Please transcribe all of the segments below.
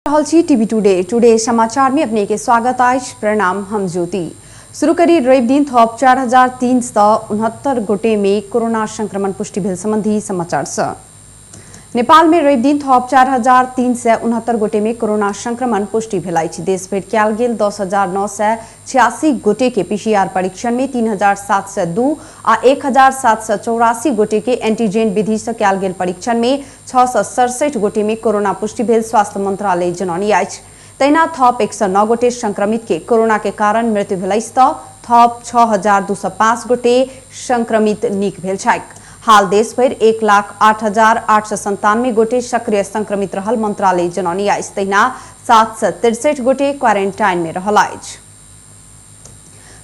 रहल छी TV today today समाचार में अपने के स्वागत अछि। प्रणाम, हम ज्योति। शुरू करी रवि दिन थप 4369 गोटे में कोरोना संक्रमण पुष्टि भेल संबंधी समाचार से। नेपाल में रवि दिन थप 4369 गोटे में कोरोना संक्रमण पुष्टि भेल अछि। देश भरि कयल गेल 10,986 गोटे के पीसीआर परीक्षण में 3,702 आ 1,784 गोटे के एंटीजेन विधि से कयल गेल परीक्षण में 667 गोटे में कोरोना पुष्टि भेल स्वास्थ्य मंत्रालय जनौनी अछि। तहिना थप 109 गोटे संक्रमित के कोरोना के कारण मृत्यु भेल अछि त थप 6,205 गोटे संक्रमित नीक भेल छैक। हाल देश भरि 1,08,897 गोटे सक्रिय संक्रमित रहल मंत्रालय जनौनी अछि। तहिना 763 गोटे क्वारेंटाइन में रहल अछि।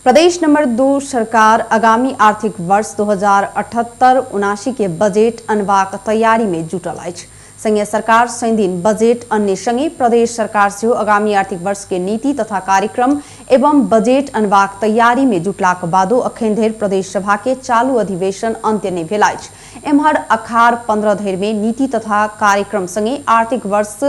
प्रदेश नंबर 2 सरकार आगामी आर्थिक वर्ष 2078-79 के बजेट अनबाक तैयारी में जुटल अछि। संघीय सरकार शनिदिन बजेट अन्य संगे प्रदेश सरकार सेहो आगामी आर्थिक वर्ष के नीति तथा कार्यक्रम एवं बजेट अनबाक तैयारी में जुटलाक बादो अखन धरि प्रदेश सभा के चालू अधिवेशन अंत्य नहि भेल अछि। एम्हर अखार 15 धरि में नीति तथा कार्यक्रम संगे आर्थिक वर्ष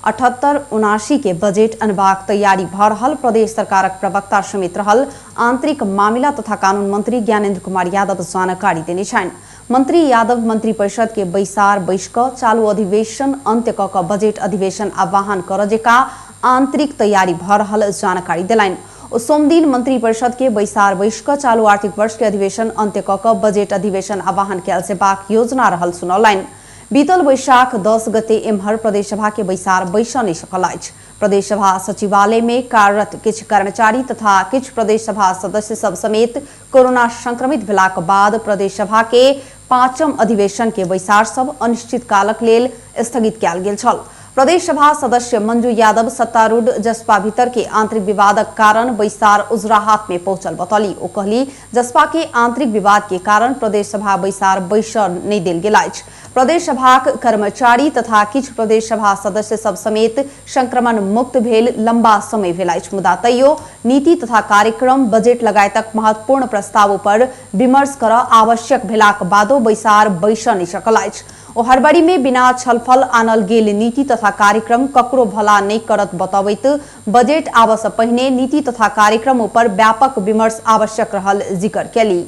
78-79 के बजेट अनबाक तैयारी भ रहल प्रदेश सरकारक प्रवक्ता समेत रहल आंतरिक मामिला तथा कानून मंत्री ज्ञानेन्द्र कुमार यादव जानकारी देने छनि। मंत्री यादव मंत्री परिषद के बैसार बैस क चालू अधिवेशन अंत्य क बजेट अधिवेशन आह्वान कर जेका आंतरिक तैयारी भ रहल जानकारी देलनि। ओ सोमदिन मंत्री परिषद के बैसार बैस क चालू आर्थिक वर्ष के अधिवेशन अंत्य क बजेट अधिवेशन आह्वान कयल जेबाक योजना रहल सुनौलनि। बीतल वैशाख 10 गते एम्हर प्रदेशसभा के बैसार बैस नहि सकल अछि। प्रदेशसभा सचिवालय में कार्यरत किछु कर्मचारी तथा किछु प्रदेशसभा सदस्य सब समेत कोरोना संक्रमित भेलाक बाद प्रदेशसभा के 5म अधिवेशन के बैसार सब अनिश्चित कालक लेल स्थगित कयल गेल छल। प्रदेशसभा सदस्य मंजू यादव सत्तारूढ़ जसपा भीतर के आंतरिक विवादक कारण बैसार उजरा हाथ में पहुंचल बतौली। ओ कहली जसपा के आंतरिक विवाद के कारण प्रदेशसभा बैसार बैस नहि देल गेल अछि। प्रदेशसभाक कर्मचारी तथा किछु प्रदेशसभा सदस्य सब समेत संक्रमण मुक्त भेल लंबा समय भेल अछि, मुदा तैयो नीति तथा कार्यक्रम बजेट लगायतक महत्वपूर्ण प्रस्ताव पर विमर्श कर आवश्यक भेलाक बादो बैसार बैस नहि सकल अछि। ओ हड़बड़ी में बिना छलफल आनल गेल नीति तथा कार्यक्रम ककरो भला नहि करत बतबैत बजेट आबऽ से पहिने नीति तथा कार्यक्रम पर व्यापक विमर्श आवश्यक रहल जिक्र केली।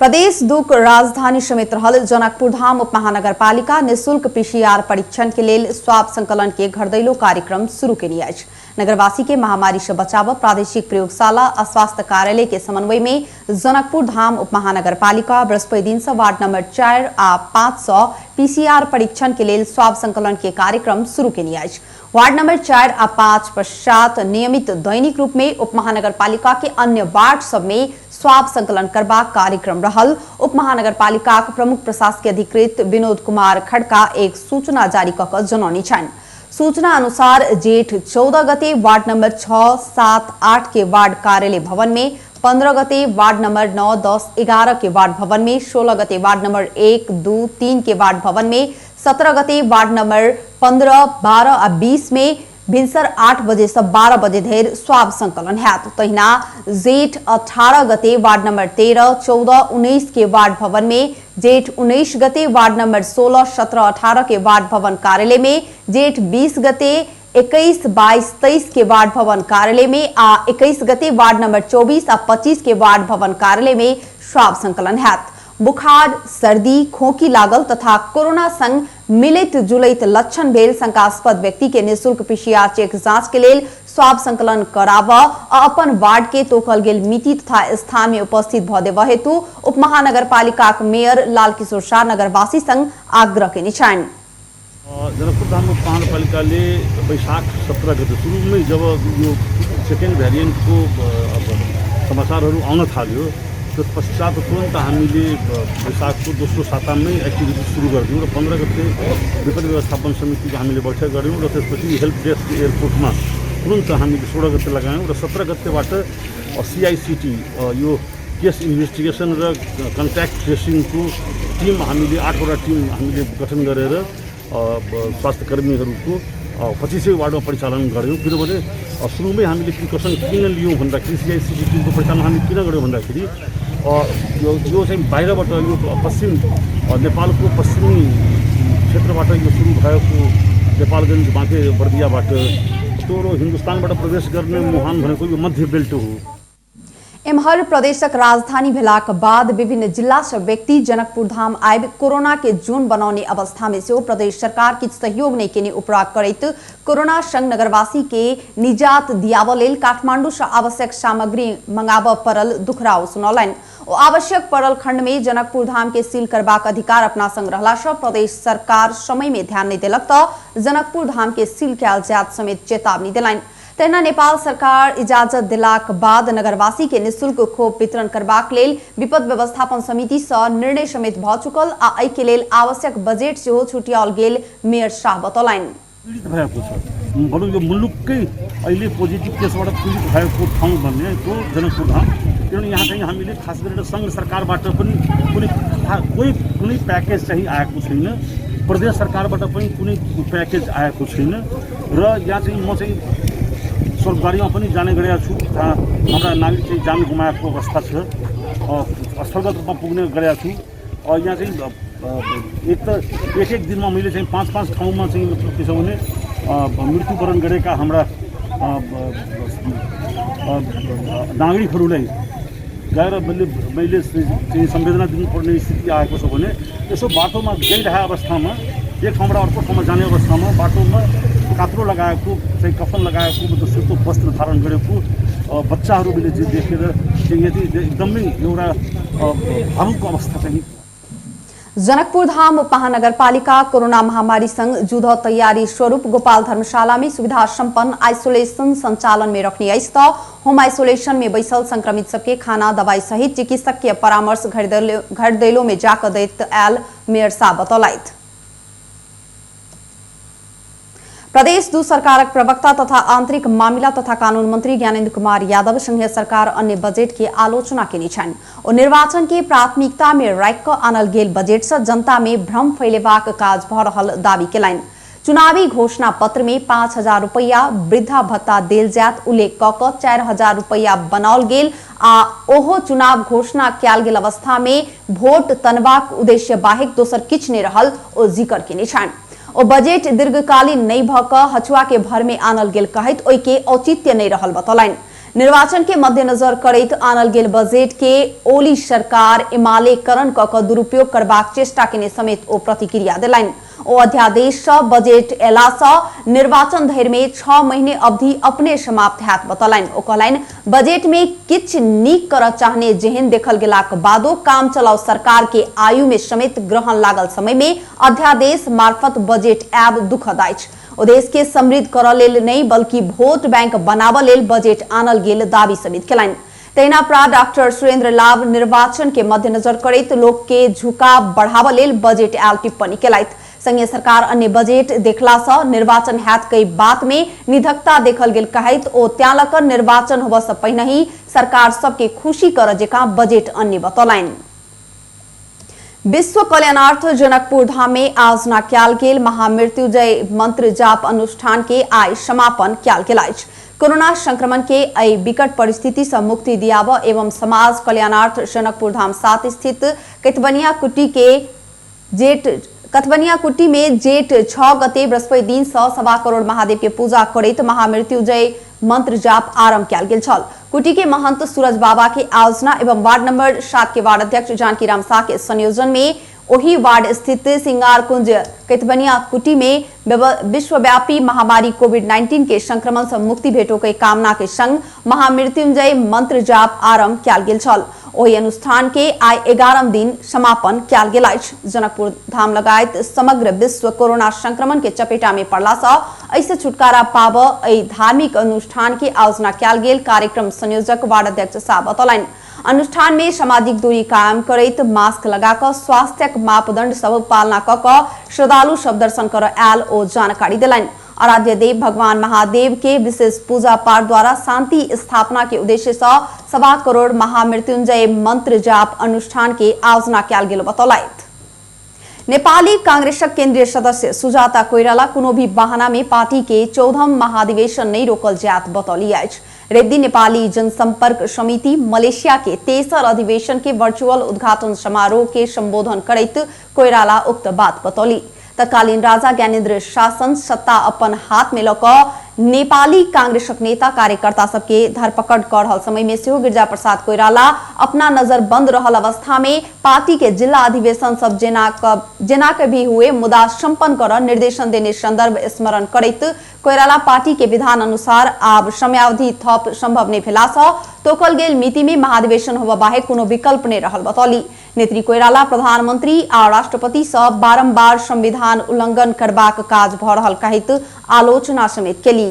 प्रदेश दुक राजधानी समेत रहल जनकपुर धाम उपमहानगरपालिका निःशुल्क पीसीआर परीक्षण के लेल स्वाब संकलन के घरदैलो कार्यक्रम शुरू केने अछि। नगरवासी के महामारी से बचाव प्रादेशिक प्रयोगशाला आ स्वास्थ्य कार्यालय के समन्वय में जनकपुर धाम उपमहानगरपालिका बृहस्पति दिन से वार्ड नंबर 4 आ 5 से पीसीआर परीक्षण के लेल स्वाब संकलन के कार्यक्रम शुरू केने अछि। वार्ड नंबर 4 आ 5 पश्चात नियमित दैनिक रूप में उपमहानगरपालिका के अन्य वार्ड सब में स्वाब संकलन करबाक कार्यक्रम रहल उपमहानगरपालिकाक प्रमुख प्रशासकीय अधिकृत विनोद कुमार खड़का एक सूचना जारी क क जनौने छनि। सूचना अनुसार जेठ 14 गते वार्ड नंबर 6, 7, 8 के वार्ड कार्यालय भवन में, 15 गते वार्ड नंबर 9, 10, 11 के वार्ड भवन में, 16 गते वार्ड नंबर 1, 2, 3 के वार्ड भवन में, 17 गते वार्ड नंबर 15, 12 आ 20 में भिनसर 8 बजे से 12 बजे धरि स्वाब संकलन हैत। तहिना जेठ 18 गते वार्ड नंबर 13, 14, 19 के वार्ड भवन में, जेठ 19 गते वार्ड नंबर 16, 17, 18 के वार्ड भवन कार्यालय में, जेठ 20 गते 21, 22, 23 के वार्ड भवन कार्यालय में आ 21 गते वार्ड नंबर 24 आ 25 के वार्ड भवन कार्यालय में स्वाब संकलन हैत। बुखार, सर्दी, खोंखी लागल तथा कोरोना संग मिलैत जुलैत लक्षण भेल शंकास्पद व्यक्ति के निःशुल्क पीसीआर चेक जांच के लेल स्वाब संकलन कराब आ अपन वार्ड के तोकल गेल मिति तथा स्थान में उपस्थित भ देब हेतु उपमहानगरपालिकाक मेयर लालकिशोर शाह नगरवासी संग आग्रह केने छनि। जनकपुर धाम उपमहानगरपालिकाले वैशाख 17 गते सुरुमै जब यो सेकेन्ड भ्यारिएन्टको अब समाचारहरू आउन थाल्यो त्यस पश्चात तुरन्त हामीले वैशाखको दोस्रो सातामै एक्टिभिटी सुरु गरिदियौँ र 15 गते विपद व्यवस्थापन समितिको हामीले बैठक गऱ्यौँ र त्यसपछि हेल्प डेस्क एयरपोर्टमा तुरन्त हामीले 16 गते लगायौँ र 17 गतेबाट सिआइसिटी यो केस इन्भेस्टिगेसन र कन्ट्याक्ट ट्रेसिङको टिम हामीले 8वटा टिम हामीले गठन गरेर स्वास्थ्यकर्मीहरूको 25 वार्डमा परिचालन गऱ्यौँ। किनभने सुरुमै हामीले प्रिकसन किन लियौँ भन्दाखेरि सिआइसिटी टिमको परिचालन हामी किन गऱ्यौँ भन्दाखेरि यो चाहिँ बाहिरबाट यो पश्चिम नेपालको पश्चिमी क्षेत्रबाट यो सुरु भएको नेपालगञ्ज, बाँके, बर्दियाबाट त्यो हिन्दुस्तानबाट प्रवेश गर्ने मुहान भनेको यो मध्य बेल्ट हो। एम्हर प्रदेशक राजधानी भेलाक बाद विभिन्न जिला सँ व्यक्ति जनकपुर धाम आबि कोरोना के जोन बनौने अवस्था में सेहो प्रदेश सरकार किछु सहयोग नहि केने उपराग करैत कोरोना संग नगरवासी के निजात दियाबऽ लेल काठमांडू सँ आवश्यक सामग्री मंगाबऽ पड़ल दुखराव सुनौलनि। ओ आवश्यक पड़ल खंड में जनकपुर धाम के सील करबाक अधिकार अपना संग रहला सँ प्रदेश सरकार समय में ध्यान नहि देलक तऽ जनकपुर धाम के सील कयल जायत समेत चेतावनी देलनि। तहिना नेपाल सरकार इजाजत देलाक बाद नगरवासी के निःशुल्क खोप वितरण करबाक लेल विपद व्यवस्थापन समिति सँ निर्णय समेत भऽ चुकल आ एहि के लेल आवश्यक बजेट सेहो छुटियाओल गेल मेयर शाह बतौलनि। पीडित भएको छ, भनौँ यो मुलुककै अहिले पोजिटिभ केसबाट पीडित भएको ठाउँ भनेको जनकपुर धाम। किनभने यहाँ चाहिँ हामीले खास गरेर सङ्घ सरकारबाट पनि कुनै कोही कुनै प्याकेज चाहिँ आएको छैन, प्रदेश सरकारबाट पनि कुनै प्याकेज आएको छैन र यहाँ चाहिँ म चाहिँ स्वर्गद्वारीमा पनि जाने गरेको छु, जहाँ हाम्रा नागरिक चाहिँ जान गुमाएको अवस्था छ, स्थलगत रूपमा पुग्ने गरेको छु। यहाँ चाहिँ एक त एक एक दिनमा मैले चाहिँ पाँच पाँच ठाउँमा चाहिँ मतलब के छ भने मृत्युवरण गरेका हाम्रा नागरिकहरूलाई गएर मैले मैले चाहिँ संवेदना दिनुपर्ने स्थिति आएको छ भने यसो बाटोमा गइरहेको अवस्थामा एक ठाउँबाट अर्को ठाउँमा जाने अवस्थामा बाटोमा कात्रो लगाएको चाहिँ कफन लगाएको मतलब सेतो वस्त्र धारण गरेको बच्चाहरू मैले जे देखेर चाहिँ यदि एकदमै एउटा भावुक अवस्था चाहिँ। जनकपुर धाम उपमहानगरपालिका कोरोना महामारी संग जुध तैयारी स्वरूप गोपाल धर्मशाला में सुविधा संपन्न आइसोलेशन संचालन में रखने अछि त होम आइसोलेशन में बैसल संक्रमित सबके खाना दवाई सहित चिकित्सकीय परामर्श घर दैलो में जाकऽ दैत आयल मेयर साहब बतौलथि। प्रदेश दू सरकारक प्रवक्ता तथा आंतरिक मामिला तथा कानून मंत्री ज्ञानेन्द्र कुमार यादव संघीय सरकार अन्य बजेट के आलोचना केने छनि। ओ निर्वाचन के प्राथमिकता में राखि कऽ आनल गेल बजेट से जनता में भ्रम फैलेबाक काज भऽ रहल दावी केलनि। चुनावी घोषणा पत्र में 5,000 रुपैया वृद्धा भत्ता देल जायत उल्लेख कऽ कऽ 4,000 रुपैया बनाओल गेल आ ओहो चुनाव घोषणा कयल गेल अवस्था में वोट तनबाक उद्देश्य बाहेक दोसर किछु नहि रहल ओ जिक्र केने छनि। ओ बजेट दीर्घकालीन नहि भऽ कऽ हचुआ के भर में आनल गेल कहैत ओहि के औचित्य नहि रहल बतौलनि। निर्वाचन के मद्देनजर करैत आनल गेल बजेट के ओली सरकार एमालेकरण कऽ कऽ दुरुपयोग करबाक चेष्टा केने समेत ओ प्रतिक्रिया देलनि। ओ अध्यादेश सँ बजेट अयला सँ निर्वाचन धरि में 6 महीने अवधि अपने समाप्त हैत बतौलनि। ओ कहलनि बजेट में किछु नीक करऽ चाहने जेहन देखल गेलाक बादो काम चलाउ सरकार के आयु में समेत ग्रहण लागल समय में अध्यादेश मार्फत बजेट आयब दुखद अछि। ओ देश के समृद्ध करऽ लेल नहि बल्कि वोट बैंक बनाबऽ लेल बजेट आनल गेल दावी समेत केलनि। तहिना प्रा डाक्टर सुरेंद्र लाभ निर्वाचन के मद्देनजर करैत लोक के झुकाव बढ़ाबऽ लेल बजेट आयल टिप्पणी केलथि। संघीय सरकार अन्य बजेट देखला सँ निर्वाचन हैत कई बात में निधकता देखल गेल कहैत ओ त्यां लऽ कऽ निर्वाचन होबऽ सँ पहिनहि सरकार सबके खुशी करऽ जेकाँ बजेट अन्य बतौलनि। विश्व कल्याणार्थ जनकपुर धाम में आयोजना कयल गेल महामृत्युंजय मंत्र जाप अनुष्ठान के आइ समापन कयल गेल अछि। कोरोना संक्रमण के एहि विकट परिस्थिति से मुक्ति दियाबऽ एवं समाज कल्याणार्थ जनकपुर धाम 7 स्थित कतबनिया कुटी के जेठ कतबनिया कुटी में जेठ 6 गते बृहस्पति दिन से 1.25 करोड़ महादेव के पूजा करैत महामृत्युंजय मंत्र जाप आरंभ कयल गेल छल। कुटी के महंत सूरज बाबा के आयोजना एवं वार्ड नंबर 7 के वार्ड अध्यक्ष जानकी राम शाह के संयोजन में ओही वार्ड स्थित सिंगार कुंज कैतबनिया कुटी में विश्वव्यापी महामारी कोविड-19 के संक्रमण से मुक्ति भेटो के कामना के संग महामृत्युंजय मंत्र जाप आरंभ कयल गेल छल। ओहि अनुष्ठान के आइ 11 दिन समापन कयल गेल अछि। जनकपुर धाम लगायत समग्र विश्व कोरोना संक्रमण के चपेटा में पड़ला सँ एहिसँ छुटकारा पाबऽ एहि धार्मिक अनुष्ठान के आयोजना कयल गेल कार्यक्रम संयोजक वार्ड अध्यक्ष शाह बतौलनि। अनुष्ठान में सामाजिक दूरी कायम करैत मास्क लगा कऽ स्वास्थ्यक मापदंड सब पालना कऽ कऽ श्रद्धालु सब दर्शन करऽ आयल ओ जानकारी देलनि। आराध्य देव भगवान महादेव के विशेष पूजा पाठ द्वारा शांति स्थापना के उद्देश्य से 1.25 करोड़ महामृत्युंजय मंत्र जाप अनुष्ठान के आयोजना कयल गेल बतौलथि। नेपाली कांग्रेसक केंद्रीय सदस्य सुजाता कोइराला कोनो भी बहाना में पार्टी के 14वां महाधिवेशन नहीं रोकल जायत बतौली अछि। रविदिन नेपाली जनसंपर्क समिति मलेशिया के तेसर अधिवेशन के वर्चुअल उद्घाटन समारोह के संबोधन करैत कोइराला उक्त बात बतौली। तत्कालीन राजा ज्ञानेन्द्र शासन सत्ता अपन हाथ में लऽ कऽ नेपाली कांग्रेसक नेता कार्यकर्ता सबके धरपकड़ कऽ रहल समय में सेहो गिरिजा प्रसाद कोइराला अपना नजर बंद रहल अवस्था में पार्टी के जिला अधिवेशन सब जेना के भी हुए मुदा संपन्न कर निर्देशन देने संदर्भ स्मरण करैत कोइराला पार्टी के विधान अनुसार आब समयावधि थप संभव नहि भेला सँ तोकल गेल मिति में महाधिवेशन होबय बाहेक कोनो विकल्प नहि रहल बतौली। नेत्री कोइराला प्रधानमंत्री आ राष्ट्रपति सँ बारंबार संविधान उल्लंघन करबाक काज भऽ रहल कहैत आलोचना समेत केली।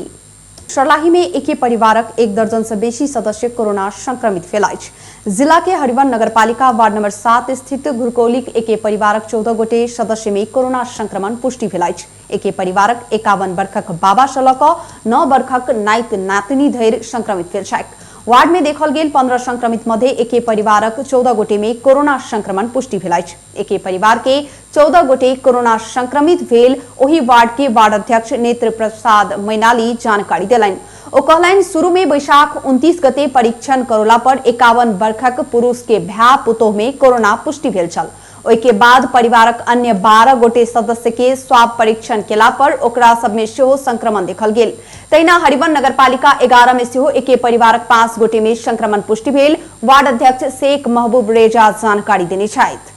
सर्लाही में एके परिवारक 1 दर्जन से बेसी सदस्य कोरोना संक्रमित भेल अछि। जिला के हरिवन नगरपालिका वार्ड नंबर 7 स्थित घुरकौलीक एके परिवारक 14 गोटे सदस्य में कोरोना संक्रमण पुष्टि भेल अछि। एके परिवारक 51 बरखक बाबा सँ लऽ कऽ 9 बरखक नाइत नातिनी धरि संक्रमित भेल छथि। वार्ड में देखल गेल 15 संक्रमित मध्य एके परिवारक 14 गोटे में कोरोना संक्रमण पुष्टि भेल अछि। एके परिवार के 14 गोटे कोरोना संक्रमित भेल ओहि वार्ड के वार्ड अध्यक्ष नेत्र प्रसाद मैनाली जानकारी देलनि। ओ कहलनि शुरू में बैशाख 29 गते परीक्षण करोला पर 51 बरखक पुरुष के भाय पुतोह में कोरोना पुष्टि भेल छल। ओहि के बाद परिवारक अन्य 12 गोटे सदस्य के स्वाब परीक्षण केला पर ओकरा सब में सेहो संक्रमण देखल गेल। तहिना हरिवन नगरपालिका 11 में सेहो एके परिवारक 5 गोटे में संक्रमण पुष्टि भेल वार्ड अध्यक्ष शेख महबूब रेजा जानकारी देने छथि।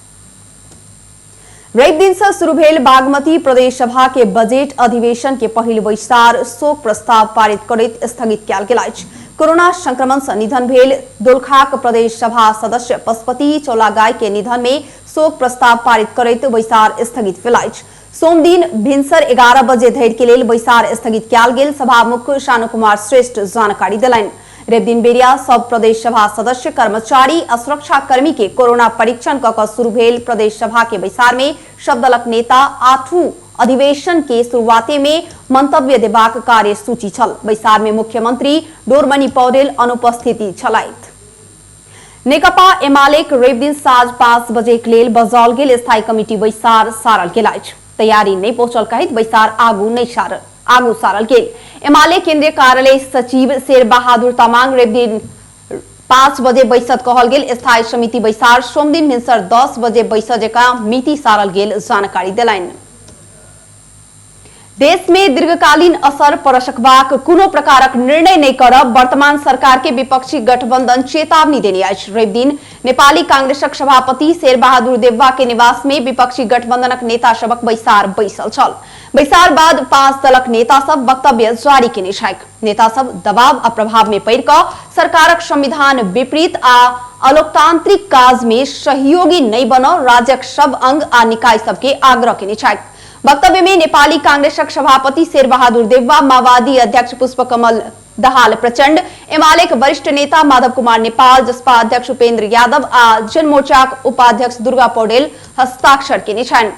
रवि दिन से शुरू भेल बागमती प्रदेश सभा के बजट अधिवेशन के पहिल बैसार शोक प्रस्ताव पारित करैत स्थगित कयल गेल अछि। कोरोना संक्रमण से निधन भेल दोलखाक प्रदेश सभा सदस्य पशुपति चौलागाई के निधन में शोक प्रस्ताव पारित करैत बैसार स्थगित भेल अछि। सोमदिन भिनसर 11 बजे धरि के लेल बैसार स्थगित कयल गेल सभामुख शानु कुमार श्रेष्ठ जानकारी देलनि। रवि दिन बेरिया सब प्रदेश सभा सदस्य कर्मचारी आ सुरक्षाकर्मी के कोरोना परीक्षण कऽ कऽ शुरू भेल प्रदेश सभा के बैसार में सब दलक नेता आठू अधिवेशन के शुरुआते में मंतव्य देबाक कार्यसूची छल। बैसार में मुख्यमंत्री डोरमणि पौडेल अनुपस्थिति छलथि। नेकपा एमालेक रवि दिन 5:30 बजे के लेल बजाओल गेल स्थायी कमिटी बैसार सारल गेल अछि। तैयारी नहीं पहुंचल कहैत बैसार आगू नहीं आगू सारल गेल। एमाले केंद्रीय कार्यालय सचिव शेर बहादुर तामाङ रवि दिन 5 बजे बैसत कहल गेल स्थायी समिति बैसार सोमदिन भिनसर 10 बजे बैसत जकाँ मिति सारल गेल जानकारी देलनि। देश में दीर्घकालीन असर पड़ सकबाक कोनो प्रकारक निर्णय नहीं करब वर्तमान सरकार के विपक्षी गठबंधन चेतावनी देने अछि। रवि दिन नेपाली कांग्रेसक सभापति शेर बहादुर देववा के निवास में विपक्षी गठबंधनक नेता सबक बैसार बैसल छल। बैसार बाद 5 दलक नेता सब वक्तव्य जारी केने छथि। नेता सब दबाव आ प्रभाव में पड़ि कऽ सरकारक संविधान विपरीत आ अलोकतांत्रिक काज में सहयोगी नहीं बनऽ राज्यक सब अंग आ निकाय सबके आग्रह केने छथि। वक्तव्य में नेपाली कांग्रेसक सभापति शेर बहादुर देववा, माओवादी अध्यक्ष पुष्पकमल दहाल प्रचंड, एमालेक वरिष्ठ नेता माधव कुमार नेपाल, जसपा अध्यक्ष उपेंद्र यादव आ जनमोर्चाक उपाध्यक्ष दुर्गा पौडेल हस्ताक्षर केने छनि।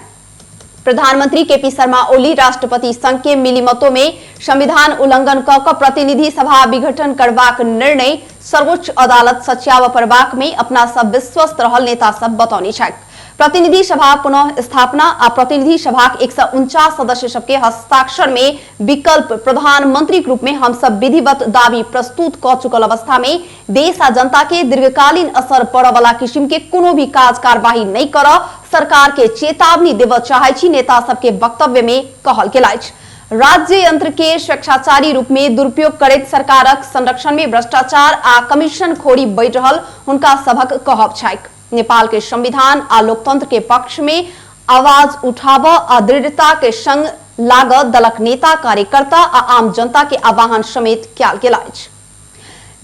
प्रधानमंत्री केपी शर्मा ओली राष्ट्रपति संघ के मिलीमतो में संविधान उल्लंघन कऽ कऽ प्रतिनिधि सभा विघटन करबाक निर्णय सर्वोच्च अदालत सच्याब पड़बाक में अपना सब विश्वस्त रहल नेता सब बतौने छथि। प्रतिनिधि सभा पुनः स्थापना आ प्रतिनिधि सभाक 149 सदस्य सबके हस्ताक्षर में विकल्प प्रधानमंत्री के रूप में हम सब विधिवत दावी प्रस्तुत कऽ चुकल अवस्था में देश आ जनता के दीर्घकालीन असर पड़य वाला किस्म के कोनो भी काज कार्यवाही नहीं करऽ सरकार के चेतावनी देबऽ चाहै छी नेता सबके वक्तव्य में कहल गेल अछि। राज्य यंत्र के स्वेच्छाचारी रूप में दुरुपयोग करैत सरकारक संरक्षण में भ्रष्टाचार आ कमीशन खोरी बढ़ि रहल हुनका सभक कहब छैक। नेपाल के संविधान आ लोकतंत्र के पक्ष में आवाज उठाब आ दृढ़ता के संग लागत दलक नेता कार्यकर्ता आ आम जनता के आह्वान समेत कयल गेल अछि।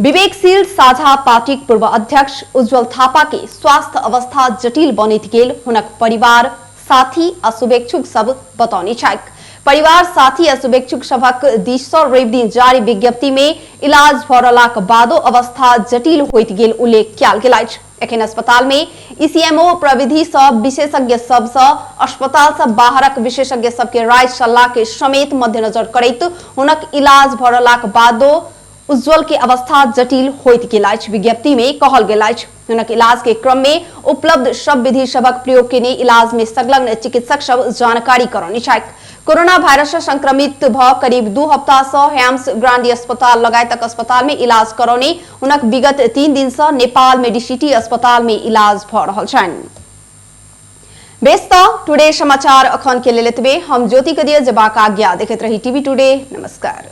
विवेकशील साझा पार्टीक पूर्व अध्यक्ष उज्जवल थापा के स्वास्थ्य अवस्था जटिल बनैत गेल हुनक परिवार साथी आ शुभेच्छुक सब बतौने छथि। परिवार साथी आ शुभेच्छुक सभक दिस सँ रवि दिन जारी विज्ञप्ति में इलाज भऽ रहलाक बादो अवस्था जटिल होइत गेल उल्लेख कयल गेल अछि। एखन अस्पताल में ईसीएमओ प्रविधि सँ विशेषज्ञ सब सँ अस्पताल सँ बाहरक विशेषज्ञ सबके राय सल्लाह के समेत मध्यनजर करैत हुनक इलाज भऽ रहलाक बादो उज्जवल के अवस्था जटिल होइत गेल अछि। विज्ञप्ति में कहल गेल अछि हुनक इलाज के क्रम में उपलब्ध सब विधि सभक प्रयोग केने इलाज में संलग्न चिकित्सक सब जानकारी करौने छथि। कोरोना वायरस से संक्रमित भ करीब 2 हफ्ता से हैम्स ग्रांडी अस्पताल लगायतक अस्पताल में इलाज करौने हुनक विगत 3 दिन से नेपाल मेडिसिटी अस्पताल में इलाज भ रहल छनि। बेस त टुडे समाचार अखन के लेल एतबे। हम ज्योति के दिय जेबाक आज्ञा। देखैत रही टीवी टुडे। नमस्कार।